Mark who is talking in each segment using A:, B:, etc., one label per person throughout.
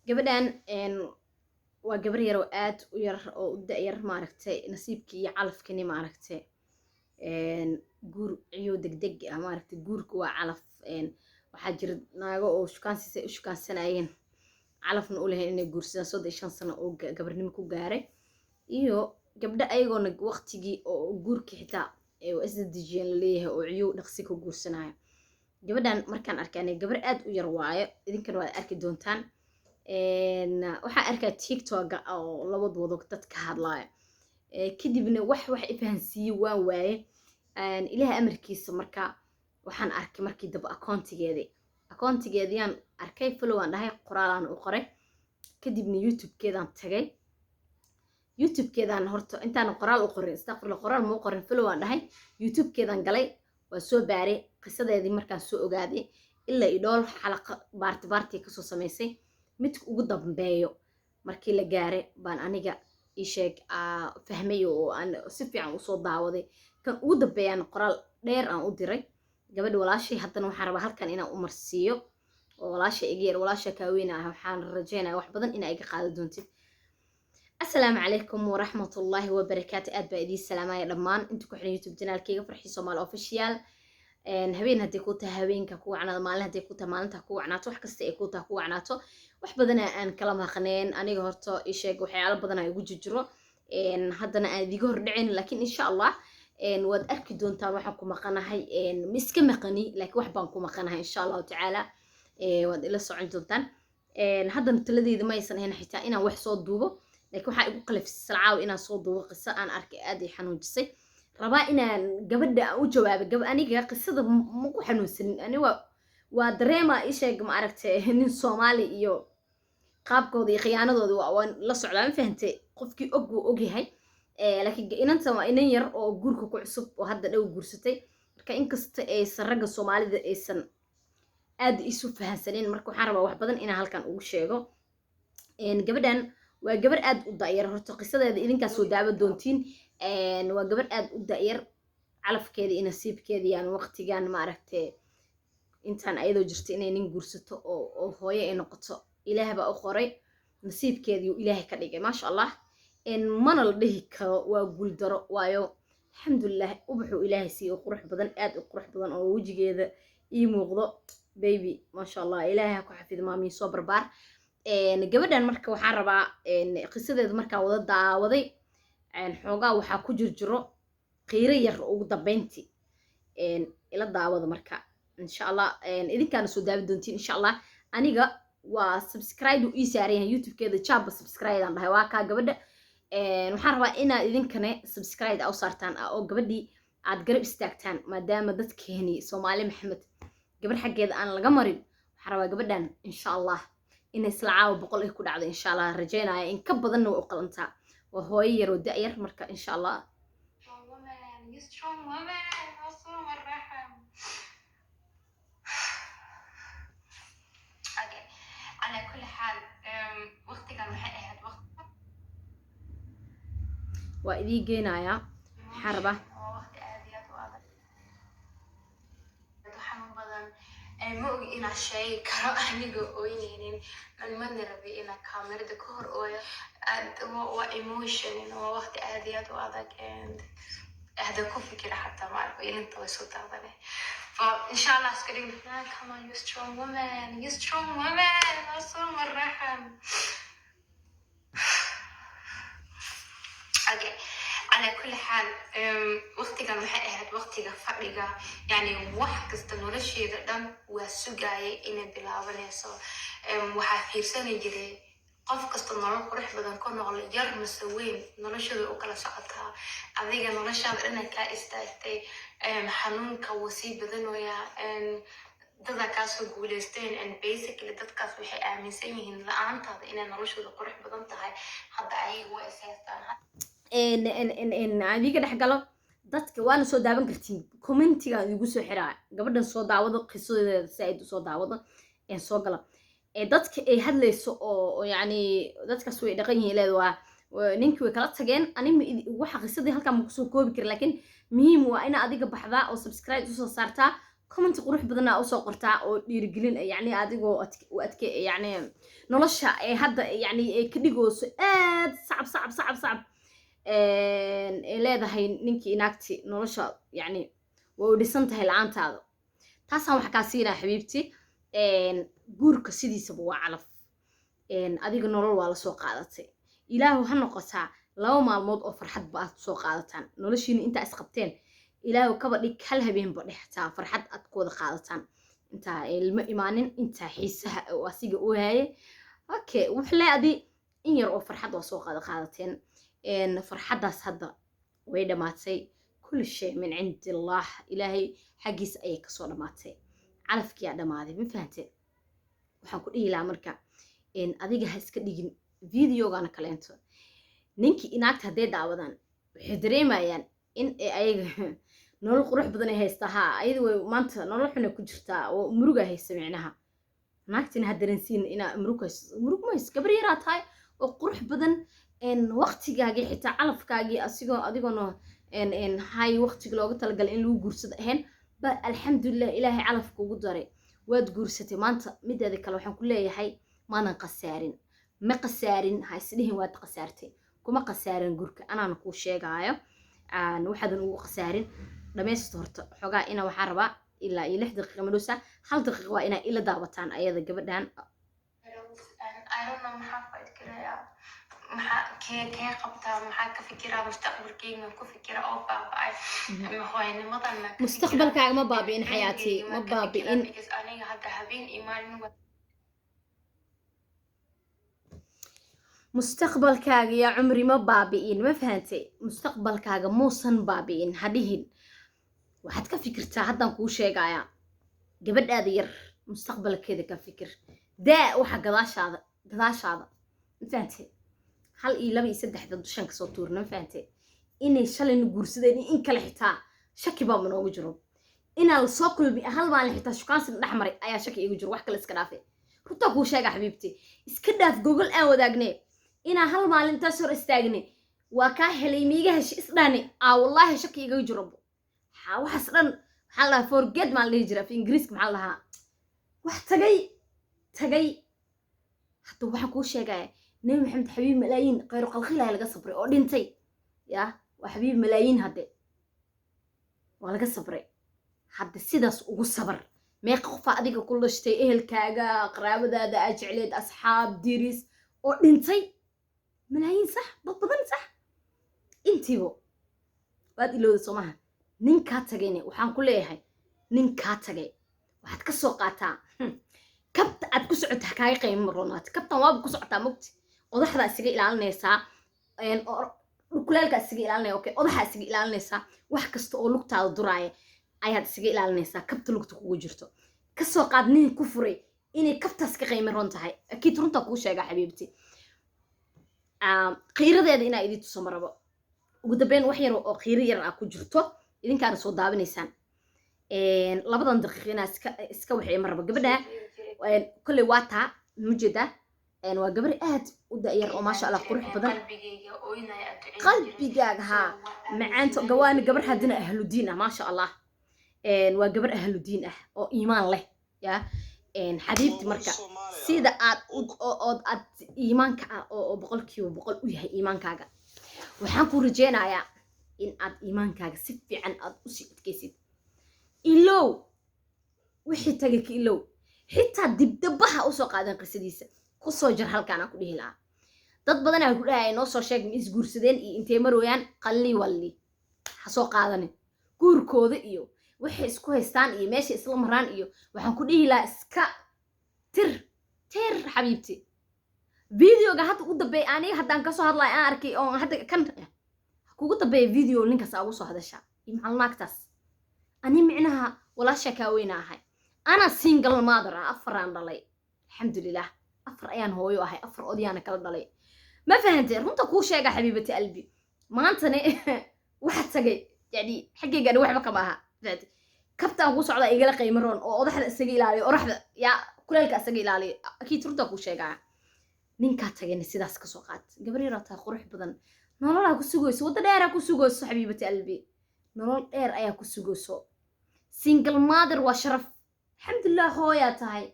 A: Gabadhan waa gabar yar oo aad u yar oo u da-yar, maaragtay, nasiibkii iyo calafkini, maaragtay, guur ciyo degdeg ah. Maaragtay, guurka waa calaf. Waxaa jira naago oo shukaansiisa u shukaansanayeen, calafna u lahayn inay guursadaan, 35 sano oo gabarnimo ku gaaray, iyo gabdho ayagoona waqtigii oo guurka xitaa waa isdejiyeen laleeyahay oo ciyow dhaqsi ku guursanaya. Gabadhan markaan arkay aniga, gabar aad u yar waayo, idinkana waad arki doontaan. Waxaan arkaa TikToka oo labadooda dad ka hadlaaya. Kadibna wax ifahansiiye waan waaye. Ilaah amarkiisa, marka waxaan arkay markii dambe accountigeediyaan arkay, follow aan dhahay, qoraalaan u qoray. Kadibna YouTube-keedaan tagay. YouTube-keedaan horta intaan qoraal u qorin, astaqfirullah, qoraal ma u qorin, follow aan dhahay, YouTube-keedaan galay, waa soo baaray qisadeedii. Markaan soo ogaaday ilaa i dhool xalaqa part part kasoo samaysay, midka ugu dambeeyo markii la gaaray baan aniga ii sheeg fahmay oo aan si fiican usoo daawaday. Kan ugu dambeeyaan qoraal dheer aan u diray gabadha walaashay. Haddana waxaan rabaa halkan inaan u marsiiyo oo walaasha iga yar, walaasha kaaweyna ah. Waxaan rajeynaya wax badan inaa iga qaadi doontid. Asalaamu calaykum waraxmatullaahi wabarakaatu. Aad baa idiin salaamaya dhammaan inta ku xiran YouTube channelkayga Farxi Soomaali Official. Habeen haddii ku tahay, habeenka ku wacnaado. Maalin haddii ku tahay, maalinta ku wacnaato. Wax kasta ay ku tahay, ku wacnaato. Wax badana aan kala maqneen. Aniga horta ii sheeg, waxyaalo badan aan igu jirjiro, haddana aan idiga hordhicin, laakiin insha Allah waad arki doontaan waxaan ku maqanahay. Ma iska maqani, laakiin wax baan ku maqanahay. Insha Allahu tacaala waad ila socon doontaan. Haddana taladeeda ma aysan ahayn xitaa inaan wax soo duubo, laakiin waxaa igu qalafisay caawa inaan soo duubo qiso aan arkay, aad ay xanuujisay, rabaa inaan gabadha aan u jawaabo. Aniga qisada ma ku xanuunsanin. Ani waa dareema, ii sheeg, ma aragtay, nin Soomaali iyo qaabkooda iyo khiyaanadooda waan la socdaa, ma fahantay? Qofkii og wuu ogyahay. Laakiin inanta waa inan yar oo guurka ku cusub oo hadda dhow guursatay. Marka inkasta aysan ragga Soomaalida aysan aad isu fahansanin, marka waxaan rabaa wax badan inaan halkan ugu sheego. Gabadhan waa gabar aad u da'yar. Horta qisadeeda idinkaa soo daawo doontiin. Waa gabar aad u da'yar. Calafkeeda iyo nasiibkeeda yaan waqtigan, maaragtay, intaan ayadoo jirta inay nin guursato oo hooyo ay noqoto, Ilaah baa u qoray, nasiibkeedii Ilaahay ka dhigay, maasha Allah. Mana la dhihi karo waa guuldaro, waayo alxamdulilah, ubaxuu Ilaahay siiyey oo qurux badan, aad u qurux badan oo wejigeeda ii muuqdo. Baby, maasha Allah, Ilaahay ha ku xafido, maamii soo barbaar. Gabadhan marka waxaan rabaa qisadeeda markaan wada daawaday, xoogaa waxaa ku jirjiro qiiro yar ugu dambeyntii. Ila daawada marka, insha Allah idinkaana soo daawi doontiin insha Allah. Aniga waa subscribe uu ii saaran yahay YouTube-keeda, jaba subscribe aan dhahay, waa kaa gabadha. Waxaan rabaa inaad idinkane subscribe u saartaan oo gabadhii aad garab istaagtaan, maadaama dadkeeni Soomaali Maxamed gabar xaggeeda aan laga marin. Waxaan rabaa gabadhan insha Allah inay isla caawa 100 ay ku dhacdo, insha Allah rajaynaya. In ka badanna way u qalantaa, waa hooyo yar oo da-yar. Marka insha Allah.
B: Strong woman, you strong woman. أصوم الرحم. Okay. على كل حال وقتigan waxay ahayd waqti
A: Waa idii geenayaa. Waxaan rabaa
B: waa waqti aad iyo aad u adag, aad u xanuun badan. Ma ogi inaan sheegi karo aniga ooyneynin. Mana rabi inaan kaamirada ka hor ooyo. Aad waa emotion, waa waqti aad iyo aad u adag and hada ku fikira xataa ma arko, ilinta way soo daadane. فإن شاء الله iska dhigna. Come on, you strong woman, you strong woman. أصوم الرحم. Okay. على كل حال waqtigan waxay ahayd waqtiga fadhiga, yani wax kasta nolosheeda dhan waa sugayay inay bilaabanayso. Waxaa fiirsani jiray qof kasta nolol qurux badan ku nool, yar mase weyn, noloshooda u kala socotaa. Adiga noloshaada dhana kaa istaagtay. Xanuunka wuu sii badanoyaa, dadaa kaasoo guuleysteen, and basically dadkaas waxay aaminsan yihiin la-aantaada inay noloshooda qurux badan tahay. Hadda ayaga waa is haystaan.
A: Adiga dhex galo dadka, waana soo daawan kartiin. Commentiga igu soo xiraa gabadhan, soo daawado qisadeeda, si ay usoo daawado soo gala. Dadka ay hadlayso oo yacni dadkaas way dhaqan yihiin leeda, waa ninkii way kala tageen. Ani waxa qisadii halkan ma kusoo koobi kara, laakiin muhiim waa ina adiga baxdaa oo subscribe usoo saartaa. Comment qurux badanaa usoo qortaa oo dhiirigelin, yacni adigoo u adke, yacni nolosha ee hadda, yacni ay ka dhigooso aad sacab sacab sacab sacab ay leedahay ninkii naagti, nolosha yacni way u dhisan tahay la-aantaada. Taasaan wax kaa siinaa, xabiibti. Guurka sidiisaba waa calaf. Adiga nolol waa lasoo qaadatay. Ilaahu ha noqotaa 2 maalmood oo farxad ba aad soo qaadataan noloshiina intaa isqabteen. Ilaahu kaba dhig hal habeenba dhextaa farxad aad ku wada qaadataan intaa ilmo imaanin, intaa xiisaha oo asiga u haye. Okay, wuxuu adi in yar oo farxad waa soo qaadateen. Farxaddaas hadda way dhammaatay. Kulli shay min cindi Allah, Ilaahay xaggiisa ayay kasoo dhammaatay. Calafkiyaa dhammaaday, ma fahante? Waxaan ku dhihi lahaa marka, adiga ha iska dhigin videogana kaleento. Ninkii inaagta hadday daawadaan, waxay dareemayaan in ay ayaga nolol qurux badan ay haystaa. Haa, ayada way maanta nolol xunay ku jirtaa oo muruga haysa. Micnaha naagtina ha dareensiin inaa murug hayso. Murug ma hayso, gabar yaraa tahay oo qurux badan. Waqtigaagii xitaa calafkaagii asigoo adigoona hay waqtiga looga talagalay in lagu guursado ahayn ba, alxamdulilah, Ilaahay calafka ugu daray, waad guursatay maanta. Mideeda kale, waxaan ku leeyahay maadan khasaarin, ma khasaarin. Ha isdhihin waad khasaartay. Kuma khasaarin gurka, anaana kuu sheegaayo waxaadan ugu khasaarin. Dhamaysta horta xoogaa ina waxaa rabaa ilaa iyo 6 daqiiqa madhowsa, hal daqiiqa waa inaa ila daawataan ayada gabadhan.
B: I don't know maxaa fight garayaa, maxaa kee qabtaa, maxaa ka fikiraa mustaqbalkeyga ku fikira oo baaba'ay ama hooyanimadan ma ka fikiraa.
A: Mustaqbalkaaga ma baabi'in, xayaati,
B: cilmigeyga
A: ma
B: ma ka fikiraa,
A: baabi'in.
B: Because aniga hadda habeen iyo maalin
A: Mustaqbalkaaga yaa cumri ma baabi'in, ma fahantay? Mustaqbalkaaga muusan baabi'in hadhihin. Waxaad ka fikirtaa, haddaan kuu sheegayaa, gabadhaada yar mustaqbalkeeda ka fikir. Daa waxa gadaashaada, gadaashaada, ma fahantay? Hal iyo laba iyo saddexda dushan kasoo tuurna, ma fahantay? Inay shalayna guursadeen iyo in kale xitaa shaki baaba noogu jiro. Inaa lasoo kulmi hal maalin xitaa shukaansi dhex maray ayaa shaki iigu jiro. Wax kale iska dhaafe, runtaa kuu sheega, xabiibti. Iska dhaaf gogol aan wadaagne, inaa hal maalin intaas hor istaagne, waa kaa helay, miiga heshi isdhahne, aa wallaahi shaki igaga jiro. Waxaas dhan maxaa la dhahaa? Forget maa la dhihi jira af Ingiriiska? Maxaa la dhahaa? Wax tagay tagay. Hadda waxaan kuu sheegaya, Nebi Maxamed xabiib malaayiin khayru khalqilahi laga sabray oo dhintay. Ya waa xabiib malaayiin, hadde waa laga sabray. Hadda sidaas ugu sabar. Meeqa qofaa adiga ku dhashtay, ehelkaaga, qaraabadaada aa jecleed, asxaab, diris oo dhintay? Malaayiin, sax? Dad badan, sax? Intiibo waad ilowda, soo maha? Ninkaa tagayne waxaan ku leeyahay, ninkaa tagay waxaad ka soo qaataa kabta aad ku socota ha kaaga qiimo roonaato. Kabtan waaba ku socotaa mogti, odaxdaa isaga ilaalinaysaa, kuleelkaa isaga ilaalinaya, okay, odaxaa isaga ilaalinaysaa, wax kasta oo lugtaada duraaya ayaad isaga ilaalinaysaa kabta lugta kugu jirto. Kasoo qaad nin ku furay inay kabtaas ka qiimo roon tahay. Akiid runtaa kuu sheegaa, xabiibti. Qiiradeeda inaa idin tuso ma rabo. Ugu dambeyn wax yar oo qiiro yar ah ku jirto idinkaana soo daawanaysaan. Labadan daqiiq inaa iska waxay ma rabo. Gabadha kolley waa taa mujeeda, waa gabar aad u da'yar oo maasha Allah qurux badan.
B: Qalbigayga ooynaya aad ducayn jiray.
A: Qalbigaaga haa macaanto gawaani. Gabar haddana ahludiin ah, maasha Allah. Waa gabar ahludiin ah oo iimaan leh ya xabiibti. Marka sida aad ood aad iimaanka ah oo 100% u yahay iimaankaaga, waxaan ku rajeynayaa in aad iimaankaaga si fiican aad usii adkaysid. Ilow wixii tagay, ka ilow, xitaa dibdabaha usoo qaadan qisadiisa kusoo jar. Halkaan aan ku dhihi lahaa, dad badan aa ku dhahaya noo soo sheeg ma isguursadeen iyo intee marooyaan. Qalli walli ha soo qaadanin guurkooda iyo waxay isku haystaan iyo meeshay isla maraan. Iyo waxaan ku dhihi lahaa iska tir tir, xabiibti. Videoga hadda ugu dambeeya aniga haddaan kasoo hadlaya aan arkay oo hadda kan kugu dambeeya video ninkaas aa ugu soo hadashaa iyo maxal naagtaas. Ani micnaha walaasha kaa weyna ahay, ana single mother ah, afaraan dhalay, alxamdulilah, afar ayaan hooyo ahay, afar odayaana kala dhalay, ma fahantay? Runta kuu sheega, xabiibati albi. Maantana waxa tagay yani xaggayga ani waxba kama aha, fahantay? Kabtaan ku socdaa igala qiimo roon oo odaxda isaga ilaaliyo, oraxda yaa kuleelka isaga ilaaliyo. Akiid runta kuu sheegaa. Ninkaa tagayna sidaas kasoo qaat. Gabar yaraa tahay, qurux badan, nololaa ku sugayso, waddo dheeraa ku sugayso, xabiibati albi. Nolol dheer ayaa ku sugayso. Single mother waa sharaf, alxamdulilah. Hooyaa tahay,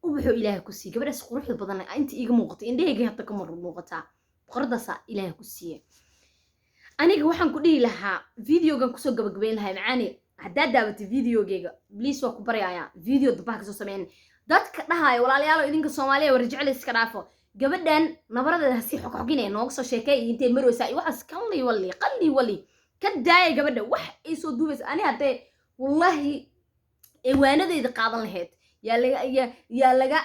A: ubaxuu Ilaahay ku siiyey gabadhaas quruxda badan inta iiga muuqatay, indhahayga hadda ka muuqataa, boqoradaasaa Ilaahay ku siiyey. Aniga waxaan ku dhihi lahaa, videogan kusoo gabagabayn lahaa, macaani, haddaad daawatay videogeyga, please, waa ku baryayaa, video dabaha kasoo sameyn. Dadka dhahaayo, walaalayaalo, idinka Soomaaliya war jecel iska dhaafo. Gabadhan nabaradeeda hasii xogxoginaya, nooga soo sheekay iyo intay maraysaa iyo waxaas. Qalli wali, qalli wali, ka daaya gabadha wax ay soo duubaysa. Ani haddee wallahi ewaanadeyda qaadan lahayd, yaa laga yaa laga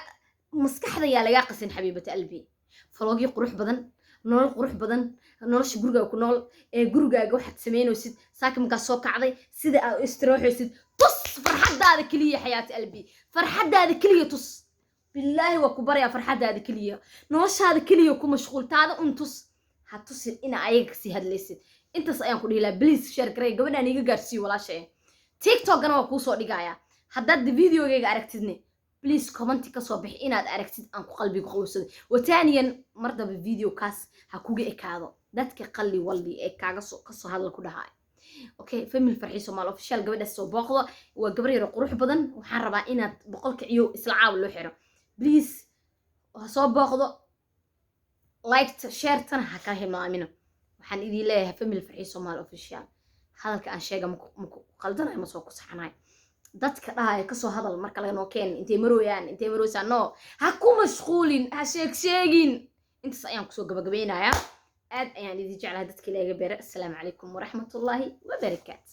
A: maskaxda yaa lagaa qasin. Xabiibata albi, vlogyo qurux badan, nolol qurux badan, nolosha gurigaaga ku nool ee gurigaaga waxaad samaynaysid, saaka markaa soo kacday, sida aad u istirooxaysid tus. Farxaddaada keliya, xayaati albi, farxaddaada keliya tus. Bilaahi waa ku baryaa, farxaddaada keliya, noloshaada keliya ku mashquul, taada un tus, ha tusin ina ayaga kasii hadlaysid. Intaas ayaan ku dhihi lahaa. Please share garay, gabadhaan iga gaarsiiyo walaasha. TikTokana waa kuusoo dhigayaa. Haddaad videogayga aragtidne, please commenti kasoo bixi inaad aragtid aan ku qalbiga qowsaday. Wataaniyan, mar daba video kaas ha kuga ekaado dadka qalli walli ee kaaga soo kasoo hadal ku dhahaay. Okay, family Farxii Somaal Official, gabadhaas soo booqdo, waa gabar yaro qurux badan. Waxaan rabaa inaad 100-ka ciyo isla caawa loo xiro. Please ha soo booqdo, liketa, sharetana ha ka hilmaamina. Waxaan idin leeyahay, family Farxii Somaal Official, hadalka aan sheega maku qaldanayo, ma soo ku saxanayo. Dadka dhahaya kasoo hadal marka laganoo keen, intay marooyaan, intay marooysaan, no, ha ku mashquulin, ha sheeg sheegin. Intaas ayaan kusoo gabagabeynayaa. Aad ayaan idin jeclahay dadka ilaaga beera. Assalaamu calaykum waraxmatullaahi wabarakaatu.